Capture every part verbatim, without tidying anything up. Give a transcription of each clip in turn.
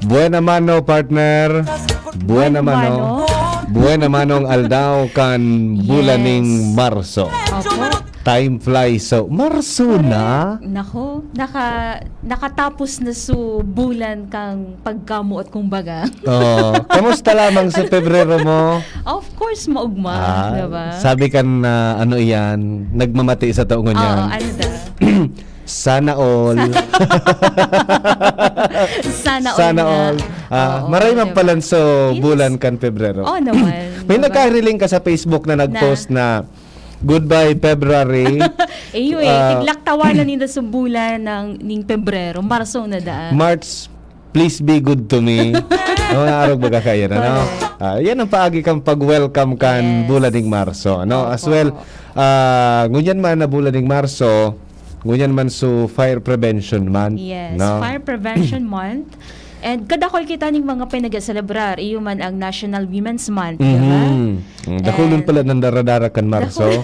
Buena mano, partner. Buena mano. Buena manong aldaw kan bulan ning Marso. Time flies so, Marso na. Nako, naka, nakatapos na su bulan kang pagkamuot, kumbaga. Oh, kamusta lamang sa Pebrero mo? Of course, maugma, Ah, diba? Sabi kan na ano iyan, nagmamati sa taong Oo, niyan. Ano daw? Sana all. Sana all. Sana nga. all. Ah, Oo, maray man diba? Palan so Yes. Bulan kan Pebrero. Oo naman, May diba? Nagkariling ka sa Facebook na nag-post na, "Goodbye February." Iyo eh, Ah, tiglaktawan na ninda sa bulan ng ning Pebrero, Marso na daan. "March, please be good to me." Oh, naarog baga kayo na, no? Ah, yan ang paagi kang pag-welcome kan Yes. Bulan ning Marso, no? As Opo. Well, ah, ngunyan man na Bulan ning Marso, ngunyan man so Fire Prevention Month, Yes, no? Fire Prevention Month. And kadakol kita ning mga pinag-celebrar, iyo man ang National Women's Month, di ba? Mhm. Mm, dakulon And pala ng daradara kan Marso. Dakul-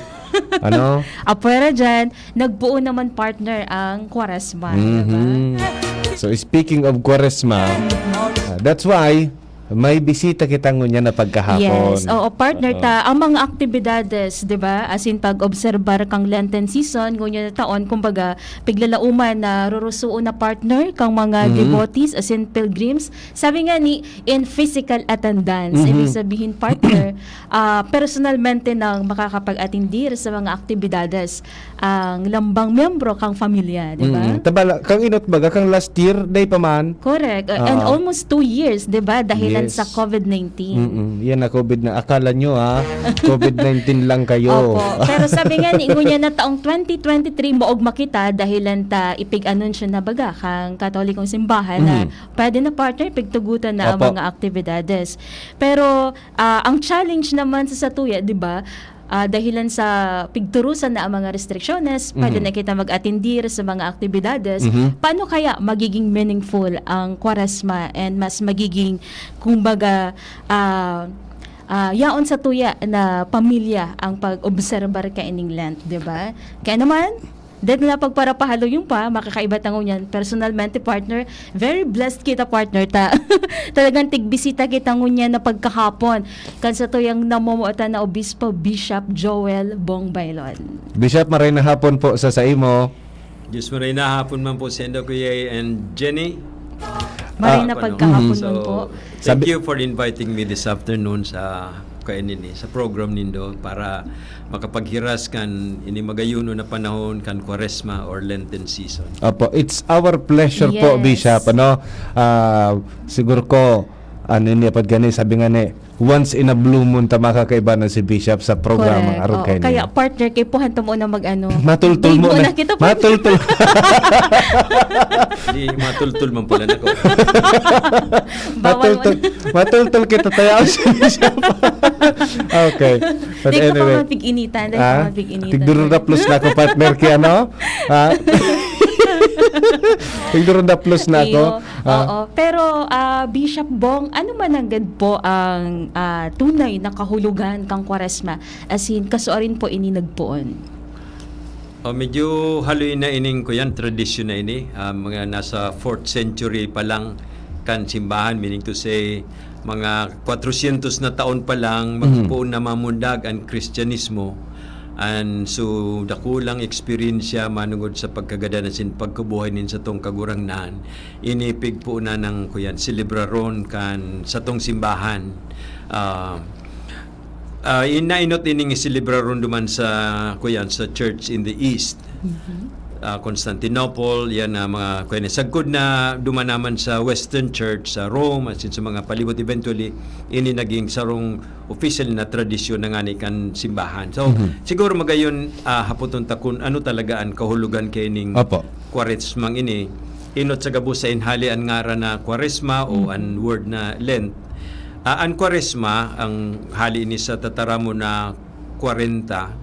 Ano? Apwera dyan, nagbuo naman, partner, ang Kwaresma, di ba? Mhm. So, speaking of Kwaresma, ah, that's why may bisita kita ngunyan na pagkahapon. Yes. Oo, partner, Oo. Ta. Ang mga aktibidades, di ba? As in, pag-obserbar kang Lenten season, ngunyan na taon, kumbaga, piglalauman na rurusuon na, partner, kang mga Mhm. devotees, as in, pilgrims. Sabi nga ni, in physical attendance. Mhm. Ibig sabihin, partner, ah, personalmente nang makakapag-atindir sa mga aktibidades ang lambang miyembro kang pamilya, di ba? Mm. Tabala, kang inot baga, kang last year, day pa man. Correct. Uh, and Ah. almost two years, di ba? Dahilan Yes. sa COVID nineteen. Mm-mm. Yan na COVID na. Akala nyo, ah, COVID nineteen lang kayo. Opo. Pero sabi nga ni, ngunyan na taong twenty twenty-three, maogma kita dahilan ta ipig-anunsyo na baga kang Katolikong Simbahan na Mhm. pwede na, partner, pigtugutan na ang Opo. mga aktibidades. Pero ah, ang challenge naman sa satuya, di ba? Ah, dahilan sa pigturusan na ang mga restriksyonnes, pwede Mhm. na kita mag-atindir sa mga aktibidades. Mhm. Paano kaya magiging meaningful ang Kwaresma and mas magiging, kumbaga, ah, ah, yaon sa tuya na pamilya ang pag-obserbar kaining Lent, di ba? Kaya naman, dahil na pagparapahaluyong pa, makakaiba tango niyan. Personalmente, partner, very blessed kita, partner, ta. Talagang tigbisita kita ngunyan na pagkahapon. Kan sa tuyang namomotan na Obispo, Bishop Joel Bong Bailon. Bishop, maray na hapon po sa saimo. Diyos maray na hapon man po sa indo, Kuya and Jenny. Maray Ah, na Ano? pagkahapon So, man po. Thank Sabi- you for inviting me this afternoon sa kainin sa program nindo para makapaghiras kan ini magayuno na panahon kan Kwaresma or Lenten season. Opo, it's our pleasure po, Yes. Bishop. Ano, ah, siguro ko, ano niya pag gani, sabi nga ni, once in a blue moon ta makakaiba na si Bishop sa programa. Correct. Arog Oo, kayo kaya niya. Partner, kay puhan to muna mag-ano. Matultol Break mo muna na. Kita, partner. Matultol. Di matultol man pala na ko. Bawal mo matultol. Matultol kita tayo si Bishop. Okay. But Di ko anyway. pa mapig-initan, di ko Ah, mapig-initan. Tigdurong da plus na ako, partner, kaya no? Ah? Tigdurong da plus na ako. Iyo. Ah. Oo. Pero, ah, Bishop Bong, ano man nanggad po ang, ah, tunay na kahulugan kang Kwaresma? As in, kasuarin po ini nagpoon? Oh, medyo haloy na ining, kuyan, tradisyon na ini. Ah, mga nasa fourth century pa lang kan simbahan, meaning to say, mga kwatrosyentos na taon pa lang, Mhm. magpoon na mamundag ang Kristyanismo. And so, dakulang eksperyensya manungod sa pagkagadan asin pagkabuhay nin satong Kagurangnan. Ini pigpoon na ng, kuyan, selebraron kan satong simbahan. Ah, ah, in-, nainot ining selebraron duman sa, kuyan, sa church in the East. Ah, Constantinople, yan na mga, kuyan, sagkod na duman naman sa Western Church, sa Rome, asin sa mga palibot. Eventually, ini naging sarong official na tradisyon na ngani kan simbahan. So, Mhm. siguro magayon, ah, hapoton ta kun ano talaga an kahulugan kaining Opo. Kwaresmang ini. Inot sa gabos sa inhali an ngaran na Kwaresma o an word na Lent. Ah, an Kwaresma, ang hali ini sa tataramon na kwarenta,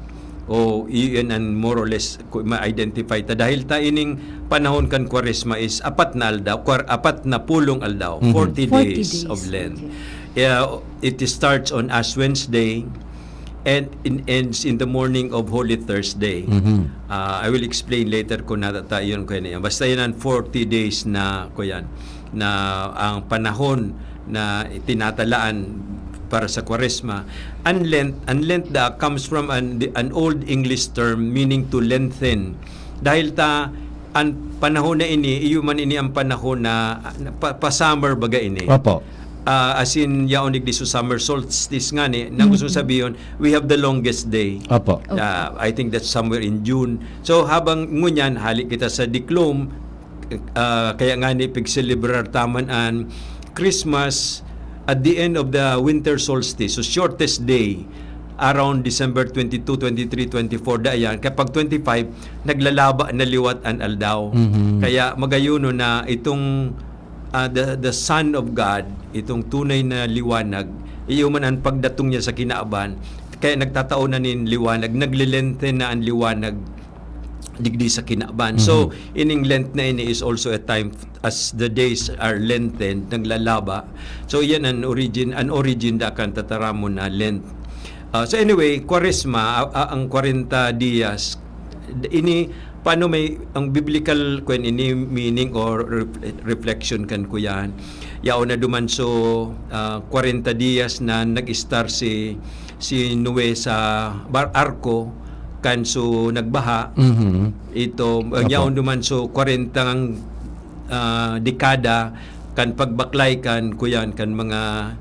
o iyon an more or less ku-, ma-identify ta. Dahil ta ining panahon kan Kwaresma is apat na aldaw, kwar-, apat na pulong aldaw, Mhm. forty Forty days days, of Lent. okay. Yeah, it starts on Ash Wednesday, and it ends in the morning of Holy Thursday. Mhm. Ah, I will explain later kung nata-, ta-, yun ko yan. Basta yun ang forty days na, ko yan. na ang panahon na tinatalaan para sa Kwaresma. Ang Lent, ang Lent da comes from an, an Old English term meaning to lengthen. Dahil ta, ang panahon na ini, iyo man ini ang panahon na, na pa, pa-summer baga ini. Opo. Ah, as in, yaon digdi sa summer solstice nga ni, na gusto Mhm. sabihin, we have the longest day. Opo. Okay. Ah, I think that's somewhere in June. So, habang ngunyan, hali kita sa Diklom, ah, kaya nga ni pigselebrar ta man an Christmas at the end of the winter solstice, so shortest day, around December twenty-two, twenty-three, twenty-four, da yan. Kapag twenty-five, naglalaba na liwat an aldaw. Mhm. Kaya magayuno na itong, ah, the, the Son of God, itong tunay na liwanag, iyo man ang pagdatong niya sa kinaban, kaya nagtatao na nin liwanag, naglilente na ang liwanag digdi sa kinaban. So, Mhm. ining Lent na ini is also a time as the days are lengthened, naglalaba. So, yan ang origin, ang origin da kan tataramon na Lent. Ah, so anyway, Kwaresma, a- a- ang kwarenta dias, d- ini, paano may, ang biblical, kwen ini, meaning or ref- reflection kan kuyan. Yaon na duman so, ah, kwarenta dias na nag-estar si, si Noe sa bar-, arko, kan so nagbaha, Mhm. ito, ang Opo. yaon duman so kwarentang, ah, dekada kan pagbaklay kan kuyan kan mga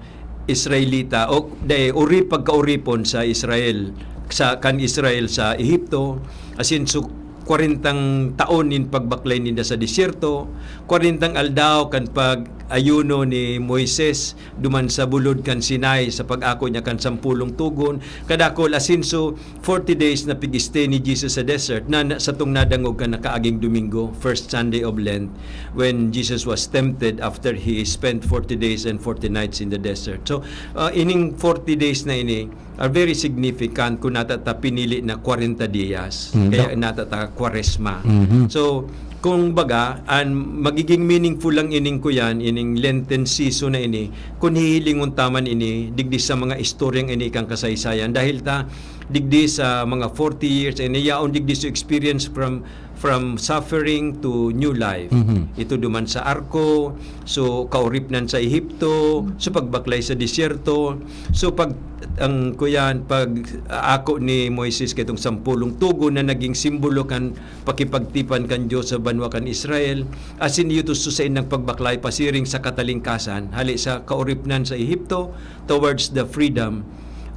Israelita o dai, uri pagkauripon sa Israel, sa kan Israel sa Ehipto, asin so kwarentang taon nin pagbaklay ninda sa disyerto, kwarentang aldaw kan pag-ayuno ni Moises duman sa bulod kan Sinai sa pag-ako niya kan sampolong togon, kadakul asin so forty days na pig-stay ni Jesus sa desert na, na satong nadangog kan nakaaging Domingo, first Sunday of Lent, when Jesus was tempted after he spent forty days and forty nights in the desert. So, ah, ining forty days na ini are very significant kung nata ta pinili na kwarenta dias. Mm, Kaya da- nata ta Kwaresma. Mhm. So, kung baga, ang magiging meaningful lang ining kuyan, ining Lenten season na ini, kung hihilingon ta man ini, digdi sa mga istoryang ini kan kasaysayan. Dahil ta, digdi sa mga forty years, ini yaon digdi sa experience from from suffering to new life. Mhm. Ito duman sa arko, so kauripnan sa Ehipto, so pagbaklay sa disyerto, so pag ang kuyan, pag ako ni Moises kaitong sampolong togon na naging simbolo kan pakipagtipan kan Dios sa banwa kan Israel, asin iyo to sa saindang pagbaklay pasiring sa katalingkasan, hali sa kauripnan sa Ehipto towards the freedom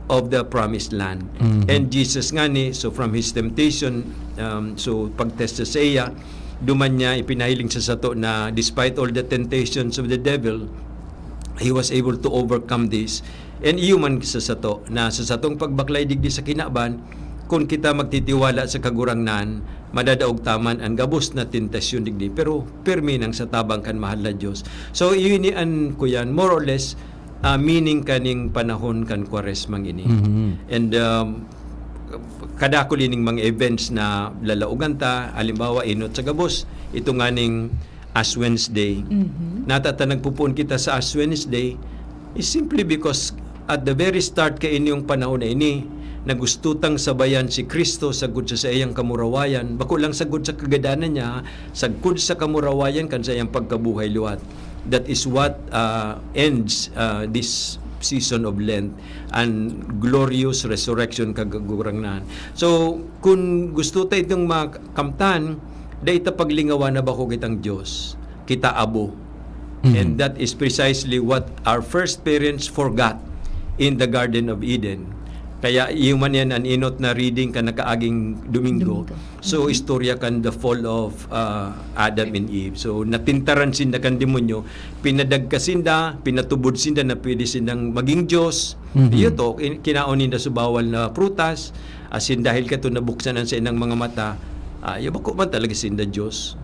of the promised land. Mhm. And Jesus ngani, so from his temptation, um, so pagtest sa iya, duman niya ipinahiling sa sato na despite all the temptations of the devil, he was able to overcome this. And iyo man sa sato, na sa satong pagbaklay digdi sa kinaban, kun kita magtitiwala sa Kagurangnan, madadaog ta man an gabos na tentasyon digdi, pero pirmi nang sa tabang kan mahal na Dios. So, iyo ini an, kuyan, more or less, ah, meaning kaning panahon kan Kwaresmang ini. Mhm. And, um, kadakul ining mga events na lalaogan ta, halimbawa, inot sa gabos, ito nganing Ash Wednesday. Mhm. Nata ta nagpupuon kita sa Ash Wednesday is simply because at the very start kaining panahon na ini, na gusto tang sabayan si Cristo sagkod sa saiyang kamurawayan, bako lang sagkod sa kagadanan niya, sagkod sa kamurawayan kan saiyang pagkabuhay liwat. That is what, uh, ends, uh, this season of Lent, an glorious resurrection kan Kagurangnan. So, kun gusto ta itong makamtan, dai ta paglingawan na bako kitang Dios, kita abo. Mhm. And that is precisely what our first parents forgot in the Garden of Eden. Kaya iyo man yan an inot na reading kan nakaaging Domingo. Domingo. So, istorya kan the fall of, uh, Adam and Eve. So, natintaran sinda kan demonyo, pinadagka sinda, pinatubod sinda na pwede sindang maging Dios. Mhm. Iyo to, in-, kinaon ninda sa bawal na prutas, asin dahil kato nabuksan ang saindang mga mata, ah, iyo bako man talaga sinda Dios.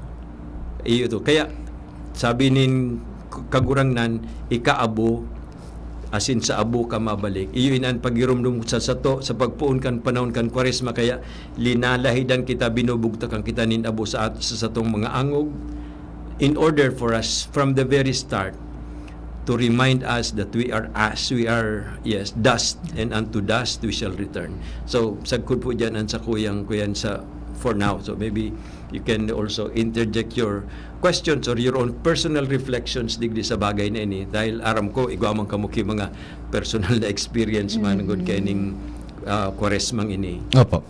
Iyo to. Kaya, sabi nin Kagurangnan, ikaabo, asin sa abo ka mabalik. Iyo ini an paghiromdom sa sato, sa pagpoon kan panahon kan Kwaresma, kaya linalahidan kita, binubugtakan kita nin abo sa at-, sa satong mga angog, in order for us, from the very start, to remind us that we are ash, we are, yes, dust, and unto dust we shall return. So, sagkod po diyan ang sakuyang kuyan sa for now. So maybe you can also interject your questions or your own personal reflections digdi sa bagay na ini, dahil aram ko igwa man kamo ki mga personal na experience man gud kaining ah, Kwaresmang ini. Opo.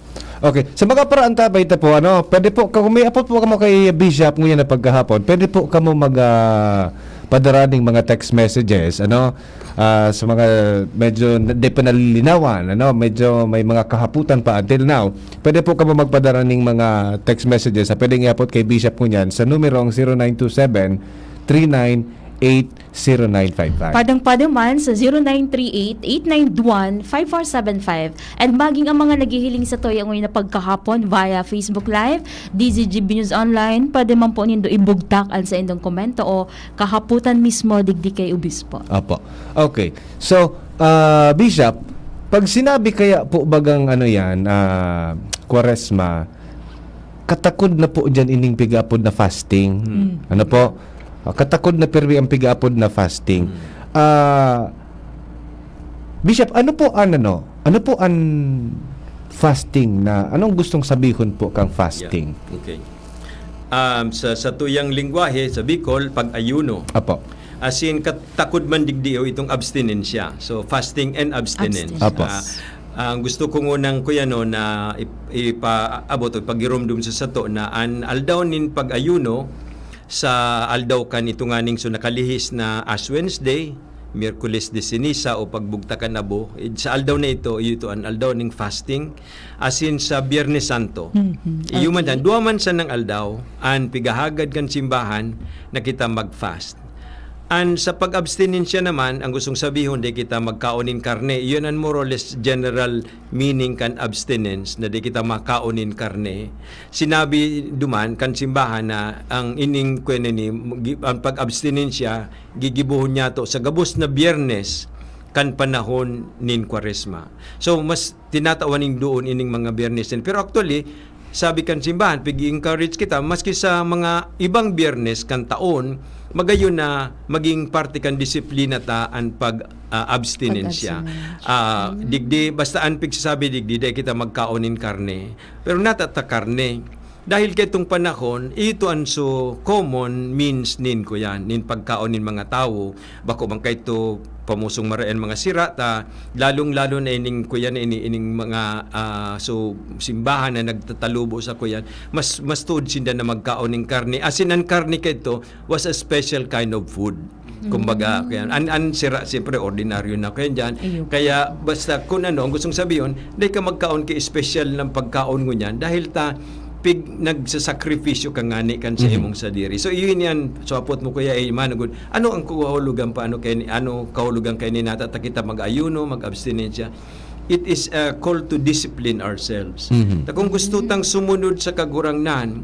Okay. Sa mga paraantabay ta po, ano, pwede po, kung may apot po kamo kay Bishop ngayon na pagkahapon, pwede po kamo mag, ah, padara ning mga text messages, ano, ah, sa mga medyo na- di pa nalilinawan, ano, medyo may mga kahaputan pa until now, pwede po kamo magpadara ning mga text messages na pwedeng iapot kay Bishop ngunyan sa numerong zero nine two seven, three nine eight, zero nine five five. Padang-pada man sa zero nine three eight, eight nine one, five four seven five. And maging ang mga naghihiling sa toya ngayon na pagkahapon via Facebook Live, D Z G B News Online, pwede man po nindo ibugtak ang sa indong komento o kahaputan mismo digdi kay Obispo. Opo. Okay. So, ah, Bishop, pag sinabi kaya po bagang ano yan, ah, Kwaresma, katakod na po dyan ining pigaapod na fasting. Mm. Ano po? Ah, katakod na pirmi ang pigaapod na fasting. Ah, Bishop, ano po an ano? Ano po an fasting na, anong gustong sabihon po kang fasting? Yeah. Okay. Um, sa, sa tuyang lingwahe, sa Bicol, pag-ayuno. Apo. As in, katakod man digdi o itong abstinensya. So, fasting and abstinence. Abstinence. Apo. Ah, ang gusto ko ngunang, kuya, no, na ip- ipaabot o pagirumdum sa sato na an aldaw nin pag-ayuno sa aldaw kan ito nganing so nakalihis na Ash Wednesday, Miyerkules de Ceniza o pagbugtakan na bo, id- sa aldaw na ito, iyo ito an aldaw ning fasting, asin sa Biyernes Santo. Mhm. Iyo man Okay. yan, duwa man sanang aldaw, an pigahagad kan simbahan na kita mag-fast. An sa pag-abstinensya naman, ang gustong sabihon, di kita magkaon nin karne. Iyon an more or less general meaning kan abstinence, na di kita makaon nin karne. Sinabi duman kan simbahan na ang ining, kuwan ini, gi- ang pag-abstinensya, gigibohon niya to sa gabos na Biyernes kan panahon nin Kwaresma. So, mas tinatawan ning doon ining mga Biyernes din. Pero actually, sabi kan simbahan, pig-encourage kita, maski sa mga ibang Biyernes kan taon, magayon na maging parte kan disiplina ta an pag, ah, abstinensya. Pag-abstinensya. Ah, digdi, basta an pigsasabi digdi, dai kita magkaon nin karne. Pero nata ta karne. Dahil kaitong panahon, ito an so common means nin, kuyan, nin pagkaon nin mga tawo. Bako man kaito pamusong marayan mga sira ta, lalong-lalo na ining, kuyan, ini, ining mga, ah, so simbahan na nagtatalubo sa, kuyan, mas, mas tuod sinda na magkaon nin karne. Asin an karne kaito was a special kind of food. Kumbaga, kuyan, an, an sira, siyempre, ordinaryo na, kuyan, dyan. Ayun. Kaya, basta kung ano, ang gustong sabihin, dai ka magkaon kay special ng pagkaon ngunyan dahil ta pig nagsasakripisyo ka ngani kan sa Mhm. imong sadiri. So, iyon yan. So, apot mo, kuya, eh, manugod, ano ang kahulugan pa, ano kay, ano kahulugan kay ni nata ta kita mag-ayuno, mag-abstinensya? It is a call to discipline ourselves. Mhm. Ta kung gusto tang sumunod sa Kagurangnan,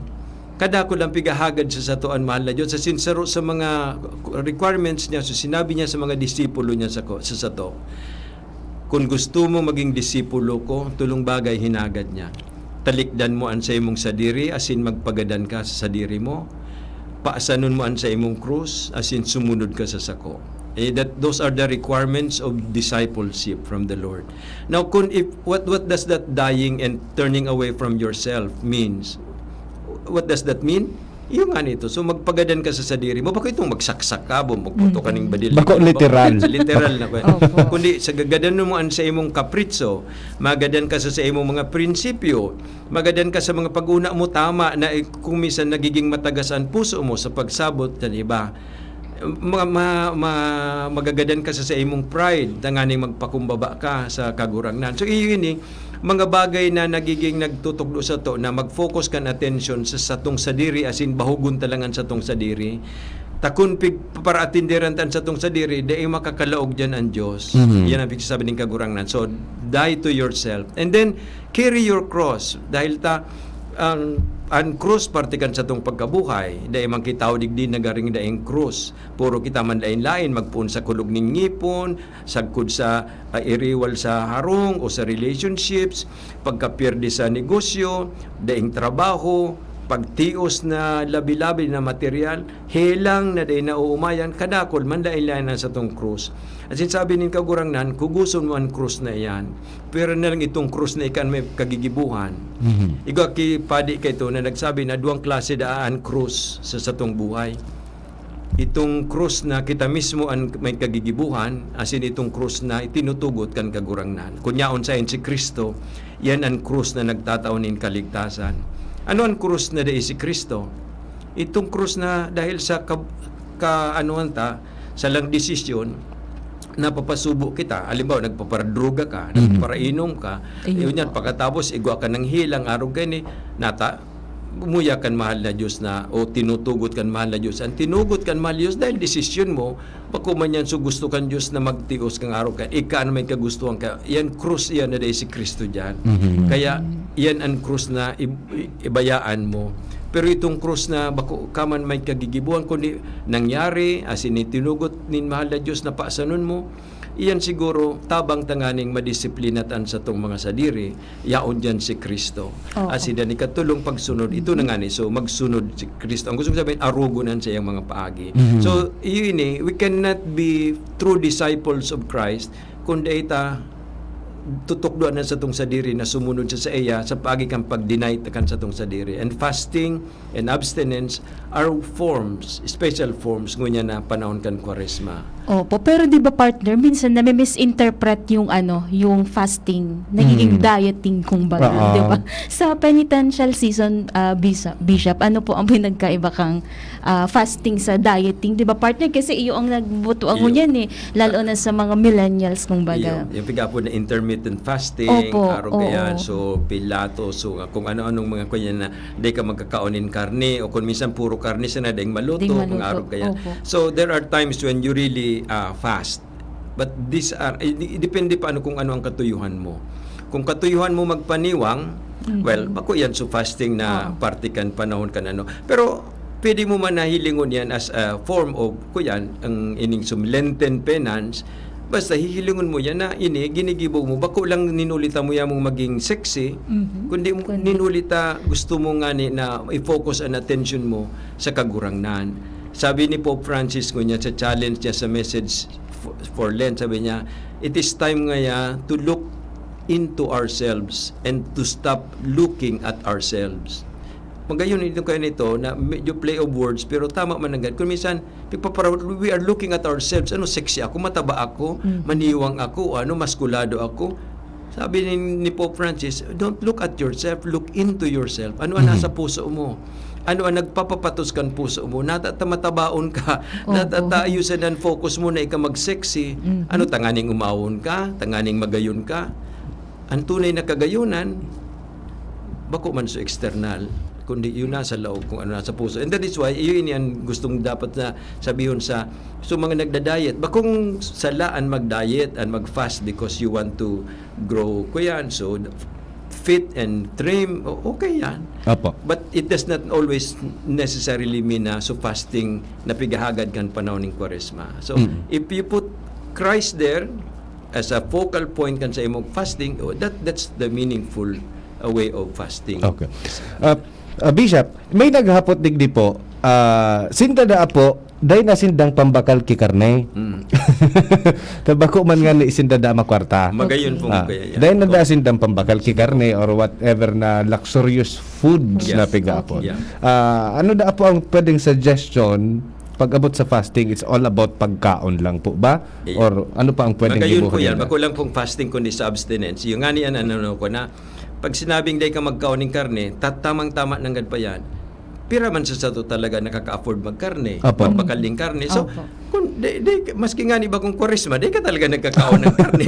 kadakul ang pigahagad sa sato an mahal na Diyos. Sa sinsaro sa mga requirements niya, so sinabi niya sa mga disipulo niya sa, ko- sa sato, "Kung gusto mo maging disipulo ko, tulong bagay hinagad niya. Talikdan mo an saimong sadiri, asin magpagadan ka sa sadiri mo. Paasanon mo an saimong krus, asin sumunod ka sa sako." Eh, that, those are the requirements of discipleship from the Lord. Now, kung if, what, what does that dying and turning away from yourself means? What does that mean? Iyo nga nito. So, magpagadan ka sa sadiri mo. Bako itong magsaksak ka, bo, magputo ka ning badil. Bako literal. Literal na ko. Opo. Kundi, sa gagadan mo an sa imong kapritso, magadan ka sa, sa imong mga prinsipyo, magadan ka sa mga pag-una mo tama na, eh, kung minsan nagiging matagas ang puso mo sa pagsabot kan iba. Ma, ma, ma, magagadan ka sa, sa imong pride, tanganing magpakumbaba ka sa Kagurangnan. So, iyo ini, mga bagay na nagiging nagtutukdo sato na mag-focus kan atensyon sa satong sadiri, asin bahugon ta lang an satong sadiri. Ta kun pig-, paraatinderan ta an satong sadiri, dai makakalaog diyan an Diyos. Mhm. Yan ang pigsasabi ning Kagurangnan. So, die to yourself. And then, carry your cross. Dahil ta, ang, ang krus parte kan satong pagkabuhay. Dai man kita digdi nagaring daing krus. Puro kita man lain-lain, magpoon sa kulog ning ngipon, sagkod sa, ah, iriwal sa harong o sa relationships, pagkapierde sa negosyo, daing trabaho, pagtios na labi-labi na material, helang na dai naoomayan, kadakul man lain-lain an satong krus. Asin sabi nin Kagurangnan, "Kugoson mo an krus na iyan, pwera na lang itong krus na ikan may kagigibuhan." Mhm. Igwa ki padi kaito na nagsabi na duwang klase daa an krus sa satong buhay. Itong krus na kita mismo an may kagigibuhan, asin itong krus na itinutugot kan Kagurangnan. Kun yaon saen si Cristo, iyan an krus na nagtatao nin kaligtasan. Ano an krus na dai si Cristo? Itong krus na dahil sa kab-, kaanuhan ta, sa lang desisyon, napapasubo kita. Halimbawa, nagpaparadroga ka, Mhm. nagpaparainom ka, Ayun yun yan, po. Pagkatapos, igwa ka ng helang, arog kaini, nata-, umuya kan mahal na Diyos na, o tinutugot kan mahal na Diyos. Ang tinugot kan mahal na Diyos dahil desisyon mo, bako man yan, so gusto kan Diyos na magtios kang arog ka. Ika na may kagustuhan ka. Yan, krus yan na dai si Cristo dyan. Mhm. Kaya, yan ang krus na ib-, i-, ibayaan mo. Pero itong krus na bako ka man may kagigibuhan, kundi nangyari, asin itinugot nin mahal na Diyos na pasanon mo, iyan siguro tabang tanganing madisiplina ta an satong mga sadiri, yaon diyan si Cristo. Oo. Asin an ikatulong pagsunod, ito na Mhm. nga ni, so magsunod si Cristo. Ang gusto ko sabihin, arogon an saiyang mga paagi. Mhm. So, iyo ini, we cannot be true disciples of Christ kung dai ta tutukdoan an satong sadiri na sumunod sa saiya sa paagi kan pag-deny ta kan satong sadiri. And fasting and abstinence are forms, special forms, ngunyan na panahon kan Kwaresma. Opo, pero di ba, partner, minsan nami-misinterpret yung ano, yung fasting, nagiging Mm. dieting kumbaga, Oo. di ba? Sa penitential season, ah, Bisa-, Bishop, ano po ang pinagkaiba kang, ah, fasting sa dieting? Di ba, partner, kasi iyo ang nagbuto ang Iyo. ngunyan eh, lalo na sa mga millennials kumbaga. Iyo, yung pigapo na intermittent fasting, Opo, arog ka yan, oo. so pilato, so kung ano-anong mga kanya na di ka magkakaon nin karne, o kung minsan puro karne sana, daing maluto, Daing maluto, mga arog kaya. Opo. So, there are times when you really, ah, fast. But these are, eh, di-, depende pa ano kung ano ang katuyuhan mo. Kung katuyuhan mo magpaniwang, Mhm. well, bako yan, so fasting na Oo. parte kan panahon kan ano. Pero, pwede mo man na hilingon yan as a form of, kuyan, ang ining sum-, Lenten penance, Basta hihilingon mo yan na ini, ginigibo mo, bako lang ninuli ta mo yamong maging sexy, Mhm. kundi mo, Kundi ninuli ta gusto mo ngani na i-focus an atensyon mo sa Kagurangnan. Sabi ni Pope Francis ngunyan sa challenge niya sa message for, for Lent, sabi niya, "It is time ngaya to look into ourselves and to stop looking at ourselves." Magayon ito kaya nito na medyo play of words, pero tama man ang gan-, kung minsan, Nagpapara-, we are looking at ourselves. Ano, sexy ako, mataba ako, Mhm. maniwang ako, ano, maskulado ako. Sabi ni, ni Pope Francis, "Don't look at yourself, look into yourself." Ano ang Mhm. nasa puso mo? Ano ang nagpapapatos kan puso mo? Nata-, ta-, matabaon ka. Opo. Nata-, ta-, ayusan ang focus mo na ika mag-sexy. Mhm. Ano, tanganing umawon ka? Tanganing magayon ka? Ang tunay na kagayonan, bako man sa external, kundi yun nasa laog, kung ano nasa puso. And that is why, iyo ini ang gustong dapat na sabihon sa, so, mga nagda-diet. Bakong sala an mag-diet and mag-fast because you want to grow, kuyan, so, fit and trim, o-, okay yan. Apo. But it does not always necessarily mean na so fasting na pigahagad kan panahon ning Kwaresma. So, Mm. if you put Christ there, as a focal point kan sa imong fasting, oh, that, that's the meaningful, uh, way of fasting. Okay. Ah, ah, Bishop, may naghapot digdi po, ah, sinda daa po, dai na sindang pambakal ki karne. Mm. Ta bako man nga ni sinda daa makwarta. Magayon po Ah, kaya yan. dai na Opo. daa sindang pambakal ki karne or whatever na luxurious foods Yes. na piga Opo. po. Yeah. Ah, ano daa po ang pwedeng suggestion pag-abot sa fasting? It's all about pagkaon lang po ba? Iya. Or ano pa ang pwedeng Magayon po gibohon yan. nila? Bako lang pong fasting, kundi sa abstinence. Yung nga niyan, ano, ano ko na, pag sinabing dai ka magkaon ng karne, tatamang-tama nanggad pa yan. Pira man sa sato talaga nakaka-afford magkarne, Apo. magbakal ng karne. So, Opo. kung di, di, maski nga ni bagong Kwaresma, di ka talaga nagkakaon ng karne.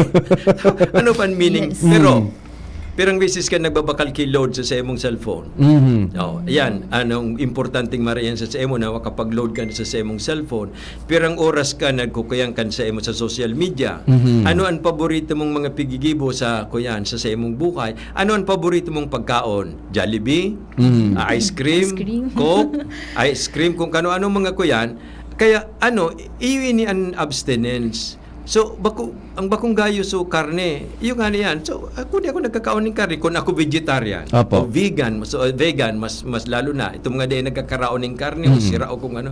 Ano pa ang meaning? Yes. Pero, Mm. pirang beses ka nagbabakal ki Lord sa, sa imong cellphone. Mhm. Oh, yan. Anong importanteng marayan sa, sa imo na makapag-load ka na sa, sa imong cellphone? Pirang oras ka nagkukuyan kan sa imo sa social media? Mhm. Ano ang paborito mong mga pigigibo sa, kuyan, sa, sa imong buhay? Ano ang paborito mong pagkaon? Jollibee? Mhm. Ah, ice cream? Ice cream. Coke? Ice cream? Kung kano-ano mga kuyan. Kaya, ano, iyo ini ang abstinence. So, bako, ang bakong gayo, so, karne, iyo ngani yan. So, ako, di ako nagkakaon ning karne kun ako vegetarian. Opo. O vegan, so, uh, vegan, mas, mas lalo na. Itong mga di nagkakaraon ning karne, o Mm. sira o kung ano,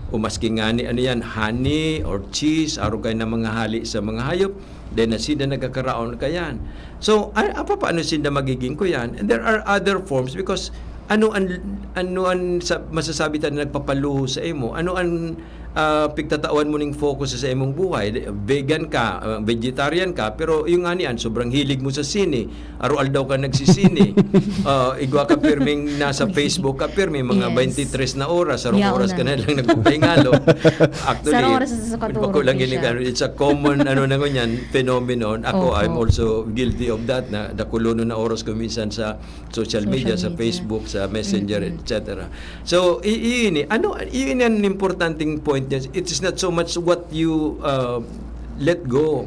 o maski ngani, ano yan, honey or cheese, arog kayo na mga hali sa mga hayop, dahil na sila nagkakaraon kayan. So, a-, apa, paano sinda magiging ko yan? And there are other forms because ano an, ano an sa, masasabi ta na nagpapaluho sa imo? Ano an, ah, pigtatawan mo ning focus sa imong buhay? Vegan ka, ah, vegetarian ka, pero yung ngani an, sobrang hilig mo sa sine. Araw-aldaw ka nagsisine. Ah, igwa ka pirming nasa Facebook ka, pirmi mga Yes. twenty-three na oras, sarong Yaon oras na. ka na lang nagpapahinga, no? Actually, Sarong oras sa, sa bako katurog, lang Bishop. gini-, it's a common, ano na ngunyan, phenomenon. Ako, Opo. I'm also guilty of that, na dakulonon na oras ko minsan sa social Social media, sa media. Facebook, sa Messenger, Mm-mm. et cetera. So, i-, iini, ano, iini an importanteng point niya. It is not so much what you, uh, let go.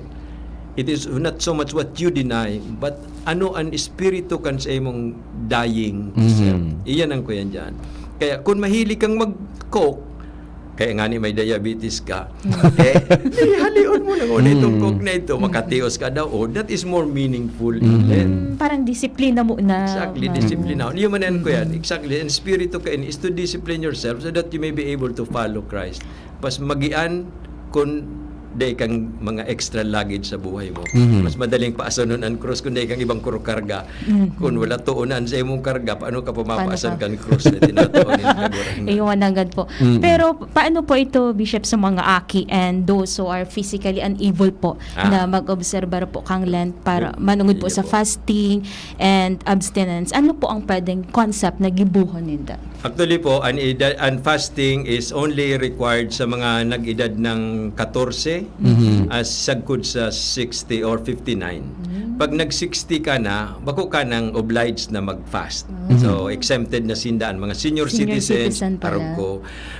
It is not so much what you deny, but ano an espiritu kan sa imong dying Mhm. self. Iyan ang kuyan dyan. Kaya kung mahilig kang mag-coke, kaya nga ni may diabetes ka, eh, halion mo lang ulit itong Mm. coke na ito, makatios ka daw. Oh, that is more meaningful. Mhm. Then, Mm, parang disiplina muna. Exactly, Ma- disiplina. Yun man yan, kuya. Mm-mm. Exactly. Ang espiritu ka in is to discipline yourself so that you may be able to follow Christ. Mas magian kun dai kang mga extra luggage sa buhay mo. Mhm. Mas madaling paasanon ang krus kun dai kang ibang kuro karga. Mhm. Kun wala tuonan sa imong karga, paano ka pamapaasan Paano ka? kang krus na tinatao ni Kagurangnan? Ayun, nanggad po. Mm. Pero paano po ito, Bishop, sa mga aki and those who are physically unable po Ah. na mag-obserbar po kang Lent para Yun. manungod po Yun sa po. fasting and abstinence? Ano po ang pwedeng concept na gibohon ninda? Actually po, an edad, an fasting is only required sa mga nag-edad ng katorse, Mhm. as sagkod sa sixty or fifty-nine. Mm. Pag nag-sixty ka na, bako ka nang obliged na mag-fast. Mm. So, exempted na sinda, an mga senior, Senior citizens, citizen pala. arog ko.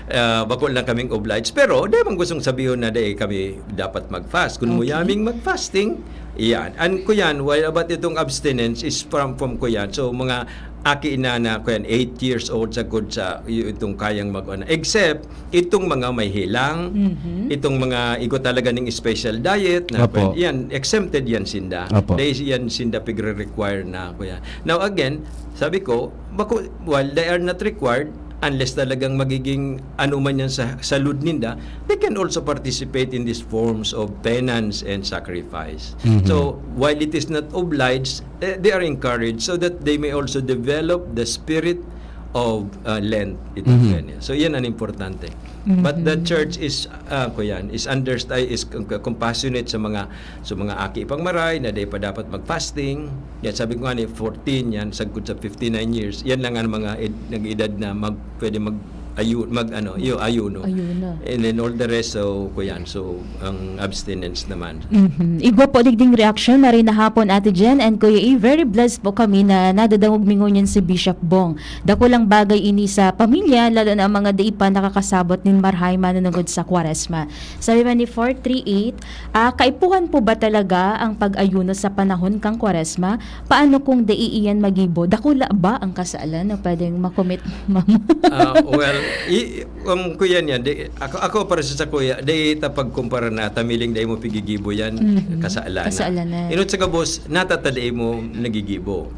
Ah, bako lang kaming obliged. Pero, di man gustong sabihon na di kami dapat mag-fast. Kung Okay. muyaming mag-fasting, iyan. An kuyan, while about itong abstinence is from, from kuyan. So, mga aki na na, kuyan, eight years old sagkod sa, y-, itong kayang mag-, ano. Except, itong mga may helang, Mhm. itong mga igo talaga ning special diet, na, Apo. yan, exempted yan sinda. Apo. Dahil yan sinda pigre-require na, kuya. Now again, sabi ko, bako, while they are not required, unless talagang magiging ano man yan sa salud ninda, they can also participate in these forms of penance and sacrifice. Mhm. So, while it is not obliged, eh, they are encouraged so that they may also develop the spirit of, uh, Lent. Ito Mhm. yan, yan. So, yan ang importante. But the Mhm. church is, ah, ko yan, is underst-, ay, is com-, compassionate sa mga, sa mga aki pang maray na di pa dapat mag-fasting. Yan, sabi ko nga ni, fourteen yan, sagkod sa fifty-nine years. Yan lang ang mga ed-, nag-edad na mag-, pwede mag-ayu-, mag-, ano, iyo, ayuno. Ayuno. And then all the rest, so, ko yan. So, ang abstinence naman. Mhm. Igwa po digding reaksyon na rin na hapon, Ate Jen and Kuya E. Very blessed po kami na nadadangog mi ngunyan si Bishop Bong. Dakulang bagay ini sa pamilya, lalo na ang mga dai pa nakakasabot nin marahay manunungod sa Kwaresma. Sabi man ni four three eight, ah, kaipuhan po ba talaga ang pag-ayuno sa panahon kang Kwaresma? Paano kung dai iyan magibo? Dakula ba ang kasalan na pwedeng makomit, ma'am? Ah, well, i-, um, kuya niya, di, ako, ako para sa, sa kuya, di ta pagkumpara na tamiling dai mo pigigibo yan, Mhm. kasalan na. Kasalan na. Inot sa gabos, natata dai mo nagigibo.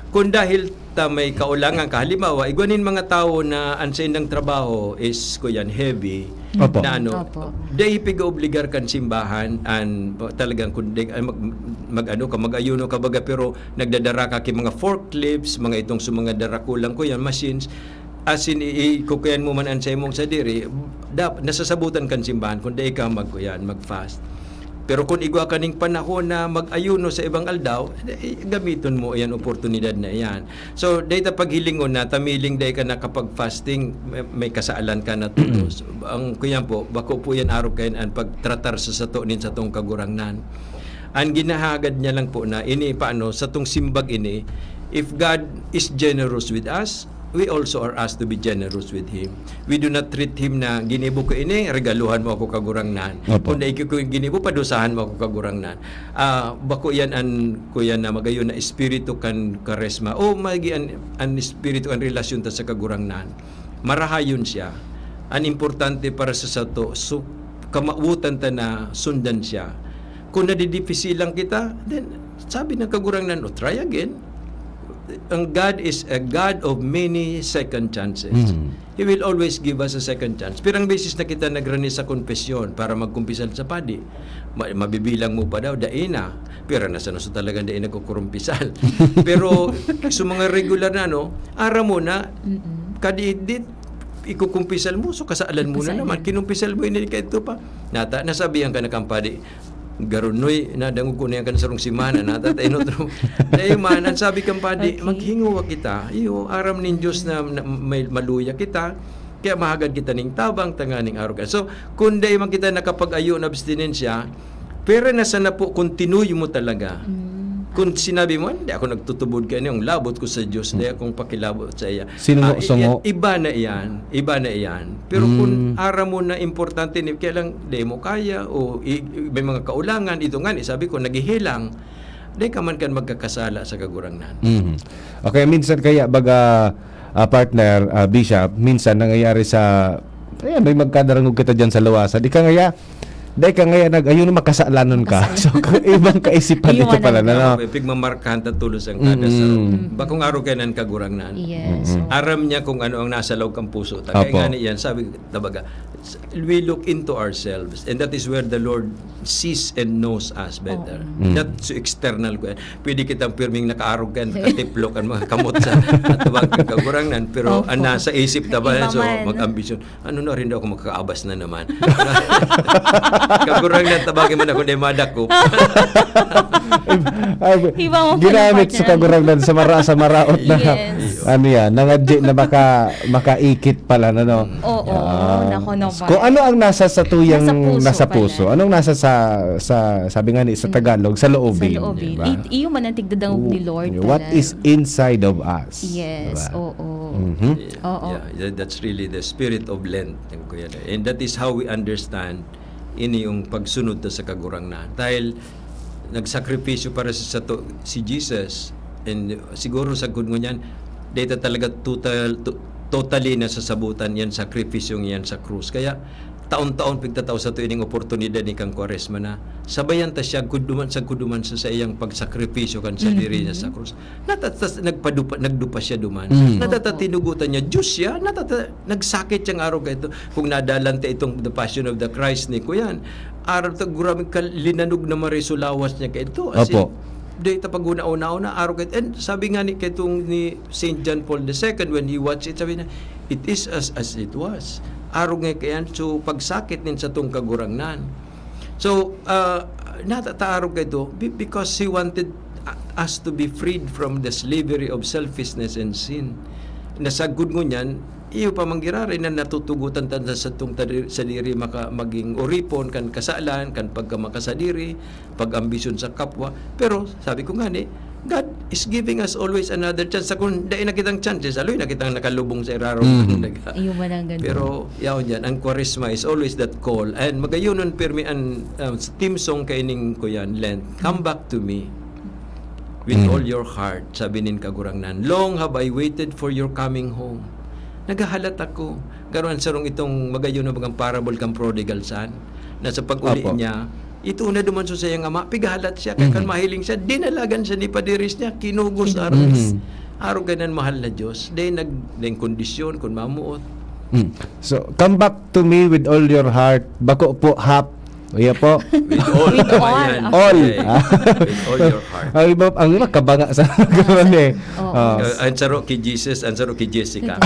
Kung dahil ta may kaulangan ka, halimbawa, igwa nin mga tawo na ang saindang trabaho is, kuyan, heavy, Opo. na ano, Opo. dai piga-obligar kan simbahan, an, talagang kung di, ay, mag, mag-ano ka, mag-ayuno ka baga, pero nagdadara ka ki mga forklifts, mga itong sa mga darakulang, kuyan, machines, as in, i-, i-, kukuyan mo man an sa imong sadiri, dap-, nasasabutan kan simbahan kung dai ka mag-, kuyan, mag-fast. Pero kung igwa ka ning panahon na mag-ayuno sa ibang aldaw, eh, gamiton mo iyan oportunidad na iyan. So, dai ta paghilingon na tamiling dai ka nakapag-fasting, may, may kasalan ka na todos. Ang kuyan po, bako po yan arog kayan an pagtratar sa sato nin satong Kagurangnan. Ang ginahagad niya lang po na ini paano, satong simbag ini, if God is generous with us, we also are asked to be generous with Him. We do not treat Him na, "Ginibo ko ini, regaluhan mo ako, Kagurangnan." Opo. Kung dai ko ginibo, padusahan mo ako, Kagurangnan. Ah, bako yan an, kuyan, na magayon na espiritu kan Kwaresma. O magi an, an espiritu, an relasyon ta sa Kagurangnan. Marahayon siya. An importante para sa sato, so, kamawotan ta na sundan siya. Kung nadidipisilan kita, then sabi ng Kagurangnan, "O, try again." Ang God is a God of many second chances. Mm. He will always give us a second chance. Pirang beses na kita nagrani sa konpesyon para magkumpisal sa padi. Ma-, mabibilang mo pa daw, dai na. Pero nasa naso talagang dai nagkukurumpisal. Pero sa mga regular na, no, aram mo na, Mm-mm. kadidit, ikukumpisal mo, so kasalan mo na Kasalan. naman. Kinumpisal mo, ini kaito pa. Nata, nasabihan ka na kang padi, "Garunoy, nadangog ko na yan kan sarong semana, nata, ta inot mo." Dai man, ang sabi kang padi, Okay. "Maghinguwa kita." Iyo, aram nin Diyos na, na may maluya kita, kaya mahagad kita ning tabang, tanganing arog ka. So, kung dai man kita nakapag-ayo na abstinensya, pero na sana po, continue mo talaga. Mm. Kung sinabi mo, "Hindi ako nagtutubod kaya yung labot ko sa Diyos, hindi akong pakilabot sa iya." Sinuno-sungo. Ah, i-, iba na iyan, iba na iyan. Pero kung Mm. aram mo na importante ni, kaya lang, di mo kaya, o i-, may mga kaulangan, ito nga, sabi ko, naghihilang, di ka man kan magkakasala sa Kagurangnan. Mhm. Okay, minsan kaya, baga, ah, partner, ah, Bishop, minsan nangyayari sa, ayan, may magkadarangog kita dyan sa luwasan. Di ka ngaya, di ka ngaya nag-, ayun, makasalanon ka. Makasalanon. So, kung ibang kaisipan Iyon ito pala, ang no? Pigmamarkahan ta tulos ang kada Mm. sa Mm. bakong araw kaya nan Kagurangnan. Yes. Mm-mm. Aram niya kung ano ang nasa loob kang puso. Ta, kaya Apo. nga niyan, sabi, tabaga, we look into ourselves, and that is where the Lord sees and knows us better. Oo. Mm. Not so external ko yan. Pwede kitang pirming nakaarog kan, nakatiplok ang mga kamot sa atubang kan Kagurangnan, pero Opo. ang nasa isip ta ba, Iba so, man. mag-ambisyon, "Ano na rin daw ako makakaabas na naman?" Kagurangnan, tabangin man ako, di madakop. Ay, Iba mo pala, ginamit sa partner. Kagurangnan sa mara-, sa maraot na, Yes. ano yan, nangadji na maka-, makaikit pala na, no? Oo, Ah. nako naman. Kung ano ang nasa sa tuyang Nasa puso nasa pala. puso, anong nasa sa, sa, sabi nga ni, sa Mm. Tagalog, sa loobin, Sa loobin. di ba? It-, iyo man ang tigdadangog ni Lord What pala. is inside of us, Yes, di ba? oo. Mhm. Yeah, Oo. yeah, that, that's really the spirit of Lent, yung kuya. And that is how we understand ini yung pagsunod ta sa Kagurangnan. Dahil nagsakripisyo para sa sato si Jesus, and siguro sagkod ngunyan, data talaga total, to-, totally nasasabutan yan, sakripisyong yan sa krus. Kaya taon-taon pigtatao sato ining oportunidad ni kang Kwaresma na sabayan ta siya, guduman sa guduman sa saiyang pagsakripisyo kan sadiri niya sa Mhm. krus. Natatas-, nagpadupa-, nagdupa siya duman. Mm. Natata-, Opo. tinugutan niya, Diyos siya, natata-, nagsakit siyang araw kaito. Kung nadalan ta itong The Passion of the Christ ni Kuyan, araw ta, grabe ka, linanog na maray so lawas niya kaito. As in, Opo. di ta pag-una-una-una, araw kaito. And sabi nga ni, kaitong ni Saint John Paul the Second, when he watched it, sabi niya, "It is as, as it was." Araw nga kayan, so pagsakit nin satong Kagurangnan. So, ah, natataarog ka ito be-, because he wanted, ah, us to be freed from the slavery of selfishness and sin. Nasagkod ngunyan, iyo pa manggiraray na natutugotan ta sa satong tadi-, sadiri maka-, maging oripon kan kasalan, kan pagkamakasadiri, pag-ambisyon sa kapwa. Pero, sabi ko nga ni, God is giving us always another chance. Sa kung dai na kitang chances, aloy na kitang nakalubong sa irarom Mhm. ng daga. Iyo man ang ganun. Pero, yaon yan, ang Kwaresma is always that call. And magayonon pirmi an, um, theme song kaining ko yan, Lent, "Come back to me with Mm. all your heart," sabi nin Kagurangnan. "Long have I waited for your coming home." Naghahalat ako. Garo an sarong itong magayon na bagang parable kang prodigal son, na sa pag-uli Opo. niya, ito na duman sa sayang ama, pigahalat siya, kaya kan Mhm. mahiling siya, dinalagan siya ni padiris niya, kinugos Kinugos. aron. Mhm. Araw ganan mahal na Diyos. Then nag-, then kondisyon, kung mamuot. Mm. So, "Come back to me with all your heart." Bako po, half. Iya po. With all. With all. Ayan. All. Okay. With all your heart. Ang iba, ang iba, kabanga sa ganun eh. Oo. Ah. Uh, ang saro kay Jesus, ang saro kay Jessica.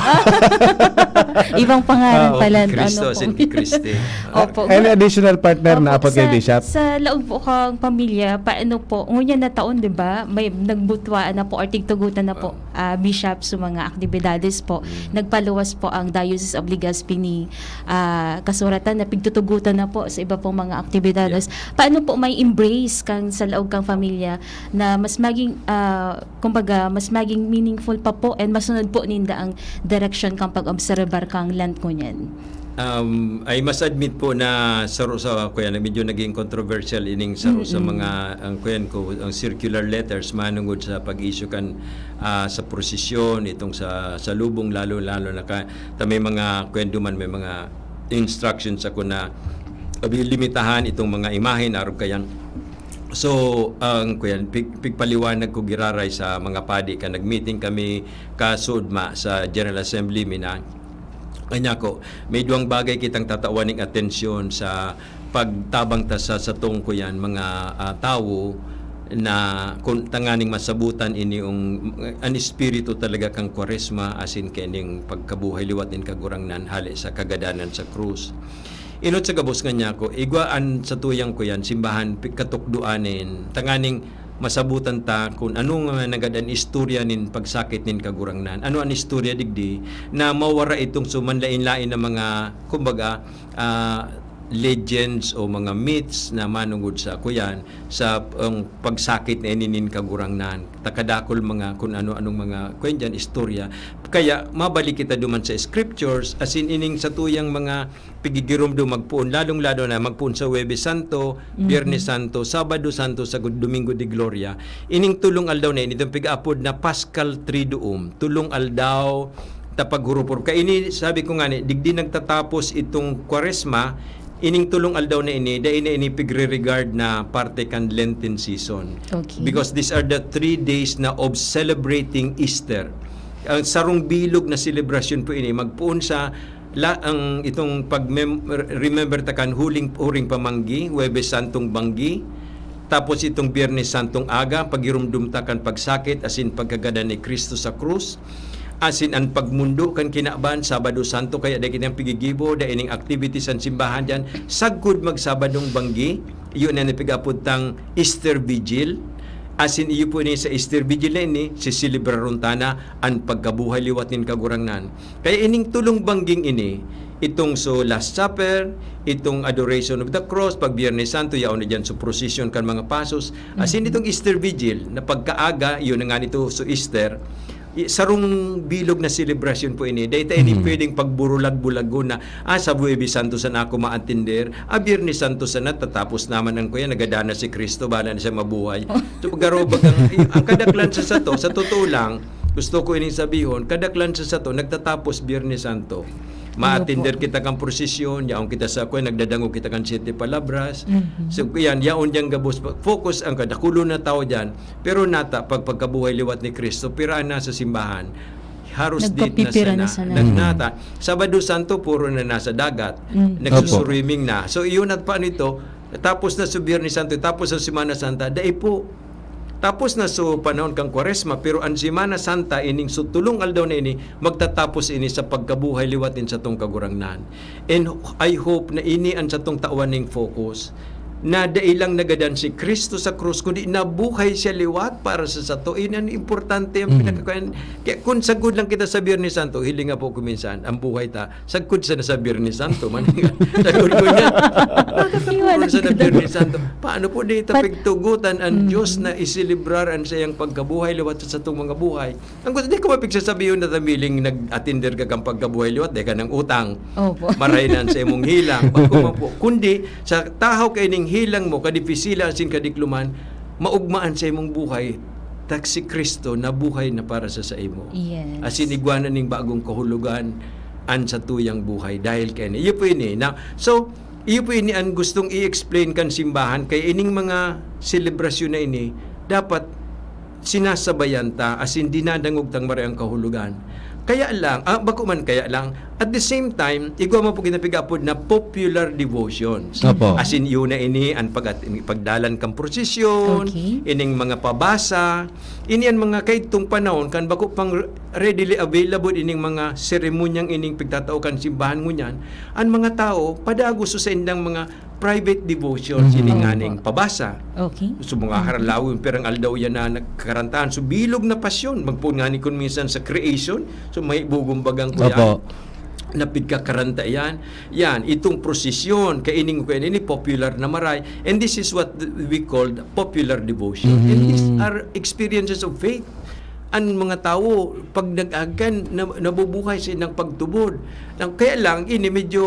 Ibang pangalan Ah, pala, okay. Cristo, ano as in po. Christy. Opo. Any additional partner na Opo, apat kay sa, Bishop? sa laog po kang pamilya, paano po? Ngunyan na taon, di ba? May nagbutwaan na po or tigtugutan na po, Oh. ah, Bishop, sa mga aktibidades po. Mm. Nagpaluwas po ang Diocese of Legazpi ni, ah, kasuratan na pigtutugutan na po sa iba pong mga aktibidades. Yeah. Paano po may embrace kang sa laog kang pamilya na mas maging, ah, kumbaga, mas maging meaningful pa po and masunod po ninda ang direksyon kang pag-obserbar kang Lent ngunyan? Um, I must admit po na saro sa, kuya, na medyo naging controversial ining saro sa Mm-mm. mga, ang, kuyan ko, ang circular letters manungod sa pag-issue kan, ah, sa prosesyon, itong sa, sa lubong, lalo, lalo na ka, ta may mga, kuyan, duman, may mga instructions ako na Sabi, limitahan itong mga imahen, arog kayan. So, ang kuyan, pig-, pigpaliwanag ko giraray sa mga padi ka nag-meeting kami kasudma sa General Assembly, mina. Kanya ko, may duwang bagay kitang tatawan ning atensyon sa pagtabang ta sa satong kuyan, mga, ah, tawo na kun tanganing masabutan ini yung, an espiritu talaga kan Kwaresma, asin kaining pagkabuhay liwat nin Kagurangnan hale sa kagadanan sa krus. Inot sa gabos nga niya ko, igwa an satuyang kuyan, simbahan, pi-, katukdoan nin, tanganing masabutan ta kun ano nga nagad an istorya nin pagsakit nin Kagurangnan. Ano an istorya digdi na mawara itong so manlain-lain na mga, kumbaga, ah, legends o mga myths na manungod sa kuyan, sa, ang pagsakit na ini nin Kagurangnan. Takadakol mga kun ano-anong mga, kuyan diyan, istorya. Kaya mabalik kita duman sa scriptures, asin ining satuyang mga pigigiromdom magpoon, lalong-lalo na magpoon sa Huwebes Santo, Mhm. Biyernes Santo, Sabado Santo, sagkod Domingo de Gloria. Ining tulong aldaw na ini, itong pig-aapod na Paschal Triduum, tulong aldaw ta paghurupor. Kaini, sabi ko nga ni, digdi nagtatapos itong Kwaresma, ining tulong aldaw na ini, dai na ini pigre-regard na parte kan Lenten season. Okay. Because these are the three days na of celebrating Easter. Ang sarong bilog na selebrasyon po ini, magpoon sa la-, ang itong pag-mem-, remember ta kan huling, huring pamanggi, Huwebes Santong banggi, tapos itong Biyernes Santong aga, paghiromdom ta kan pagsakit asin pagkagadan ni Cristo sa krus, asin an pagmundo kan kinaban, Sabado Santo, kaya dai kitang pigigibo, dai ning activities an simbahan diyan, sagkod mag-Sabadong banggi, iyo na an pig-apod tang Easter Vigil, asin iyo po ini sa Easter Vigil na ini, siselebraron ta na an pagkabuhay liwat nin Kagurangnan. Kaya ining tulong bangging ini, itong so Last Supper, itong Adoration of the Cross, pag Biyernes Santo, yaon na diyan so procession kan mga pasos. Asin Mhm. itong Easter Vigil, na pagkaaga, yun na nga nito so Easter, i-, sarong bilog na selebrasyon po ini. Dahil tayo hindi Mhm. pwedeng pagburulag-bulagon na, "Ah, sa Huwebes Santo sana ako maatender. Ah, Biyernes Santo sana, tatapos naman ang kuya, nagada na si Cristo, bahala na siya mabuhay." So, pagkarobag ang, ang kadaklan sa sato, sa totoo lang, gusto ko ining sabihon, kadaklan sa sato, nagtatapos Biyernes Santo. Maatender Opo. kita kan prosesyon, yaon kita sa kwan, nagdadangog kita kan Siete Palabras. Mhm. So, yan, yaon dyan gabos. Focus ang kadakulon na tao dyan. Pero nata, pag pagkabuhay liwat ni Cristo, pira na sa simbahan. Haros di na Nagpapipira sana. na sana. Nag-, Mm. nata, Sabado Santo, puro na nasa dagat. Mm. Nagsuswimming Opo. na. So, iyon at paano ito? Tapos na sa Biyernes Santo, tapos sa Semana Santa, dai po. Tapos na so panahon kan Kwaresma, pero an Semana Santa, ining so tulong aldaw na ini, magtatapos ini sa pagkabuhay liwat nin satong Kagurangnan. And I hope na ini an satong tawan ning focus, na dai lang nagadan si Cristo sa krus, kundi nabuhay siya liwat para sa sato. Ini an importante, ang Mm. pinakakuan. Kaya kun sagkod lang kita sa Biyernes Santo, hiling nga po kuminsan, ang buhay ta, sagkod sana sa Biyernes Santo man. Sagkod ko niya. Iwan Sagkod sana na Biyernes Santo. Paano po di ta Pat- pigtugutan ang Mm. Diyos na iselebrar ang sayang pagkabuhay liwat sa satong mga buhay? Ang gusto, di ko mapigsasabihon na tamiling nag-atinder ka kang pagkabuhay liwat, dahil ka ng utang. Opo. Maray na sa imong hilang. Pag kumapo. Kundi, sa tahaw kaining hilang mo, kadipisilan asin kadikluman, maugmaan sa imong buhay, tak si Cristo na buhay na para sa saimo. Yes. Asin igwa na ning bagong kahulogan, an satuyang buhay dahil kaini. Iyo po ini, na, so, iyo po ini an gustong i-explain kan simbahan, kay ining mga selebrasyon na ini, dapat sinasabayan ta, asin dinadangog tang maray ang kahulogan. Kaya lang, ah, bako man kaya lang, at the same time, igwa man po ginapigapod na popular devotions. Opo. Asin, yun na ini, an pag-, pagdalan kang prosesyon, Okay. ining mga pabasa, ini an mga kaidtong panahon, kan bako pang readily available ining mga seremonyang ining pigtatao kan simbahan ngunyan, an mga tao, padagos sa indang mga private devotion, Mhm. sining Opo. nganing pabasa. Okay. So, mga Mhm. harlawon, pirang aldaw yan na nagkarantaan. So, bilog na pasyon. Magpoon nga ni kun minsan sa creation. So, may bugong bagang ko yan. Opo. Na pigkakaranta yan. Yan, itong prosesyon, kaining ko yan, ini popular na maray. And this is what we called popular devotion. And these Mhm. are experiences of faith. An mga tawo, pag nag-agan, na-, nabubuhay sa ilang pagtubod. Ang, kaya lang, ini medyo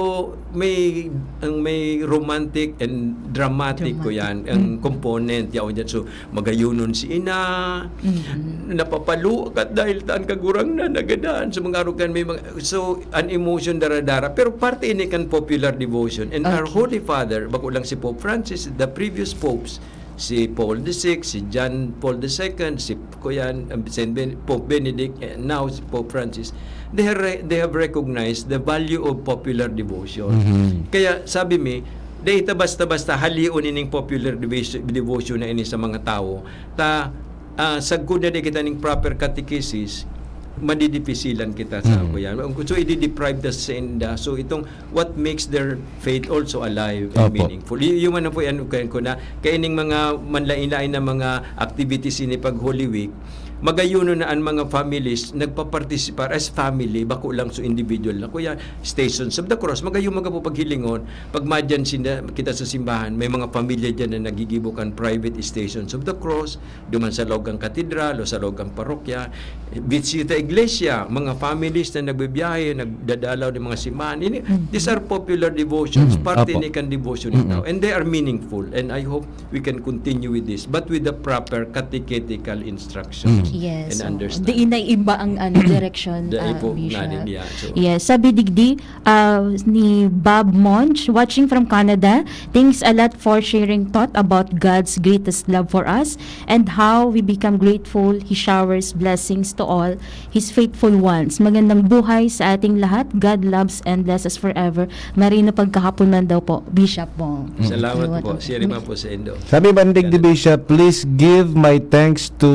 may, ang may romantic and dramatic ko Dramatic. yan, ang Mm. component, yaon dyan. So, magayonon si ina, Mm. napapalukat dahil taan kagurang na, nagadan sa mga arugan, may mga, so, an emotion dara-dara. Pero parte ini kan popular devotion. And our Okay. Holy Father, bako lang si Pope Francis, the previous popes, si Paul the Sixth, si John Paul the Second, si kuyan, um, Saint Ben-, Pope Benedict, and now si Pope Francis, they have re-, they have recognized the value of popular devotion. Mhm. Kaya sabi mi, dai ta basta-basta halion ining popular devotion, devotion na ini sa mga tawo. Ta, ah, sagkod na di kita ning proper catechesis, madidipisilan kita sa Mhm. kuyan. So, i-deprive ta sa inda. So, itong what makes their faith also alive and Opo. meaningful. Y-, yung ano po yan, kaya ko na, kaya ining mga manlain-lain na mga activities ini pag Holy Week, magayuno na ang mga families nagpaparticipar as family, bako lang so individual na. Kuya, Stations of the Cross, magayon mga po paghilingon, pag madyan sinda, kita sa simbahan, may mga pamilya dyan na nagigibo kan private Stations of the Cross, duman sa loob kan katedral o sa loob kan parokya. Bisita iglesia, mga families na nagbibiyahe, nagdadalaw ng mga simbahan. Ini, Mm. these are popular devotions, Mm, parte opo. ni kan devotion Mm. ito. And they are meaningful. And I hope we can continue with this, but with the proper catechetical instruction Mm. Yes, and oo. understanding. Di na iba ang, ano, direksyon, Dai ah, po Bishop. nanin, yeah, so Yes, sabi digdi, ah, ni Bob Monch, watching from Canada, "Thanks a lot for sharing thought about God's greatest love for us and how we become grateful He showers blessings to all His faithful ones." Magandang buhay sa ating lahat. God loves and blesses forever. Marino pagkahapon man daw po, Bishop Bong. Mm. Salamat Yun. po. Siya rin man po sa Indo. Sabi man digdi, Bishop, "Please give my thanks to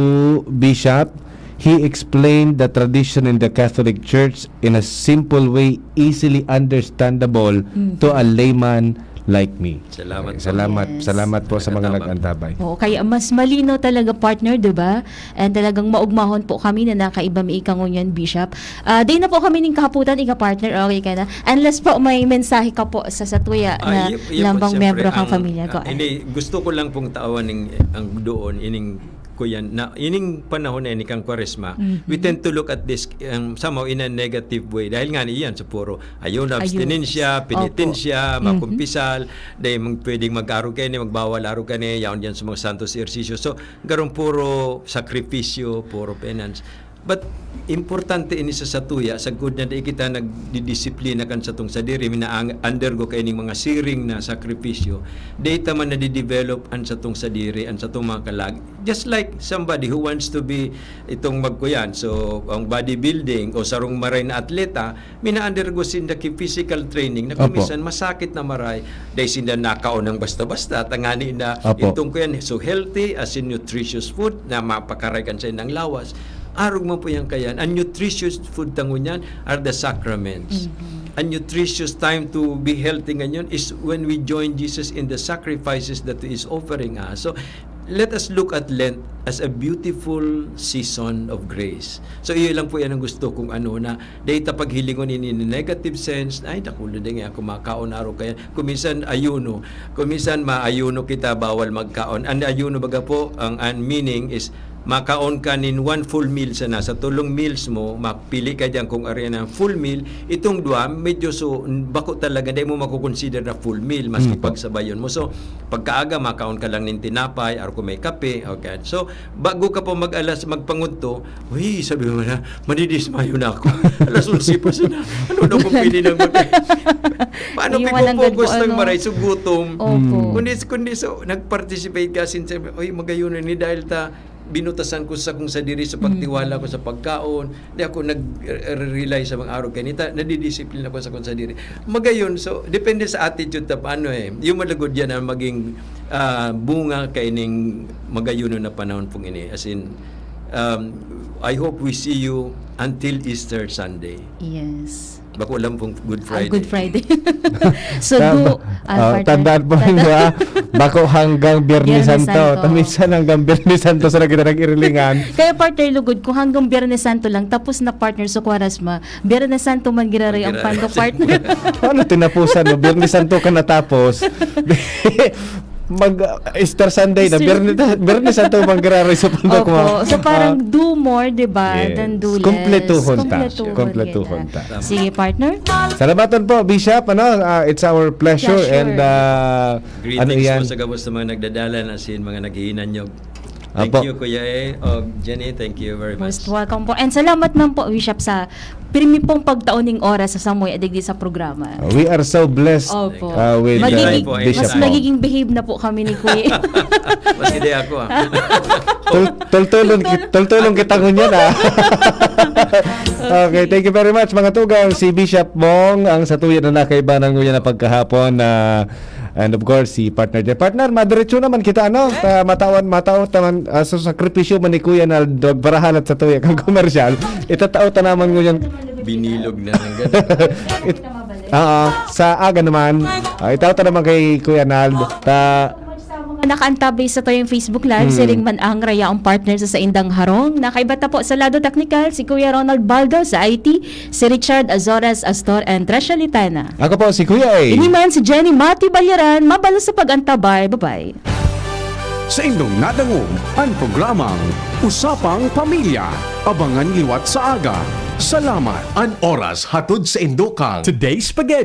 Bishop. He explained the tradition in the Catholic Church in a simple way, easily understandable Mhm. to a layman like me." Salamat po. Salamat, Yes. salamat po sa mga Nakatabang. nag-antabay. Oo, kaya mas malinaw talaga, partner, di ba? And talagang maugmahon po kami na nakaiba mi ika ngunyan, Bishop. Ah, di na po kami ning kahaputan, ika partner, okay ka na? Unless po may mensahe ka po sa satuya Ah, na y-, yun po, lambang siyempre, miyembro kang ang, pamilya ko. ah, hindi, gusto ko lang pong tawan ning, ang doon, ining kuyan, na ining panahon na ini kang Kwaresma, Mhm. we tend to look at this, um, somehow in a negative way. Dahil nga niyan, sa puro, ayun, Ayun. abstinensya, Opo. penitensya, Mhm. makumpisal, dahil mag-, pwedeng mag-arog kayo, magbawal arog kayo, yaon diyan sa mga santos ehersisyo. So, garong puro sakripisyo, puro penance. But importante ini sa satuya, sagkod na di kita nagdidisiplina kan satong sadiri, mina-undergo kaining mga siring na sakripisyo, di ta man nadidevelop an satong sadiri, an satong mga kalag-, just like somebody who wants to be itong magkuyan, so ang bodybuilding o sarong maray na atleta, mina-undergo sinda ki physical training na Opo. kuminsan masakit na maray. Dahil sinda nakaon ng basta-basta, tangani na Opo. itong kuyan, so healthy as in nutritious food na mapakaray kan sa inang lawas. Arog man po yan kayan. Ang nutritious food ta ngunyan are the sacraments. Mhm. Ang nutritious time to be healthy ngayon is when we join Jesus in the sacrifices that He is offering us. So, let us look at Lent as a beautiful season of grace. So, iyo lang po yan ang gusto kong ano na, dahil ta paghilingon ini in a negative sense, "Ay, naku, di nga ako makaon araw kaya." Kuminsan, ayuno. Kuminsan, maayuno kita, bawal magkaon. Ang ayuno baga po, ang, ang meaning is, makaon ka nin one full meal sana. Sa tulong meals mo, mapili ka diyan kung ari na full meal. Itong dua, medyo so, bako talaga, di mo makukonsider na full meal, maski Mm, po. pagsabayon mo. So, pagkaaga, makaon ka lang nin tinapay, or kung may kape, okay. So, bago ka pa mag-alas, magpangudto, "Uy," sabi mo na, "madidismayo na ako." Alas onse pa sana. Ano na kung pwede nang mag-, paano Yung walang pag-focus gagawin, ng ano? maray? So, gutom. Opo. Mm. Kundi, kundi, so, nag-participate ka, since, "Uy, magayon na ni dahil ta, binutasan ko sa kung sadiri sa pagtiwala Mm. ko sa pagkaon. Di ako nag-rely sa mga araw kanita, nadidisiplina ko sa kung sadiri." Magayon, so, depende sa attitude ta paano eh. Yung malagod yan ang maging, ah, bunga kaining magayon na panahon pong ini. As in, um, I hope we see you until Easter Sunday. Yes. Bako lang pong Good Ah, Friday. Good Friday. So, Tama. do, ah, Ah, partner. tandaan po Tanda- ninyo, ah, bako hanggang Biyernes Biyernes Santo. Santo. Taminsan hanggang Biyernes Santo sa lagi na nag-irilingan. Kaya, partner, lugod, kung hanggang Biyernes Santo lang, tapos na, partner, sa Kwaresma, Biyernes Santo man giraray ang Giraray. pando, partner. Ano tinapusan mo? Biyernes Santo ka natapos. mag, uh, Easter Sunday na, Easter Biyernes, Biyernes Santo, manggiraray sa Pondok Opo. Mga, So, parang ah, do more, di ba, yes. than do less. Kumpletuhon ta. Kumpletuhon Kumpletuhon kita. ta. Sige, partner. Salamatan po, Bishop. Ano, ah, it's our pleasure Pleasure. and, ah, Greetings ano yan? po sa gabos sa mga nagdadalan, as in, mga naghihinanyog. Thank Apo. you, Kuya E. Og Jenny, thank you very much. Most welcome po. And salamat man po, Bishop, sa pirmi pong pagtao ning oras sa samuya digdi sa programa. We are so blessed, Opo. uh, with, Magiging, uh, Bishop mas Bong. magiging behave na po kami ni Kuya. Mas hindi ako, ah. Tul-, tultulon ki-, tultulon kita ngunyan, ah. Okay, thank you very much, mga tugang. Si Bishop Bong, ang satuya na nakaiba ng nguyan na pagkahapon, ah, and of course, si partner dyan. Partner, madiretso naman kita, ano? Ta-, matawan, matawan, taman, ah, sa sakripisyo man ni Kuya na magparahalat sa tuya kang komersyal. Itatao ta naman ngunyan. Binilog na ng ganun. It-, ah, sa aga naman, ah, itao ta naman kay Kuya Nald. Ta- Mga nakaantabay sa tuyang Facebook Live, Hmm. siring man ang rayaong partner sa saindang harong. Nakaiba ta po sa lado teknikal, si Kuya Ronald Baldo sa I T, si Richard Azores Astor and Tresha Litana. Ako po si Kuya A. Ini man si Jenny Mati Balyaran, mabalos sa pag-antabay. Bye-bye. Sa indong nadangog, ang programang Usapang Pamilya. Abangan liwat sa aga. Salamat. An oras hatod sa indo kang Today's Spaghetti.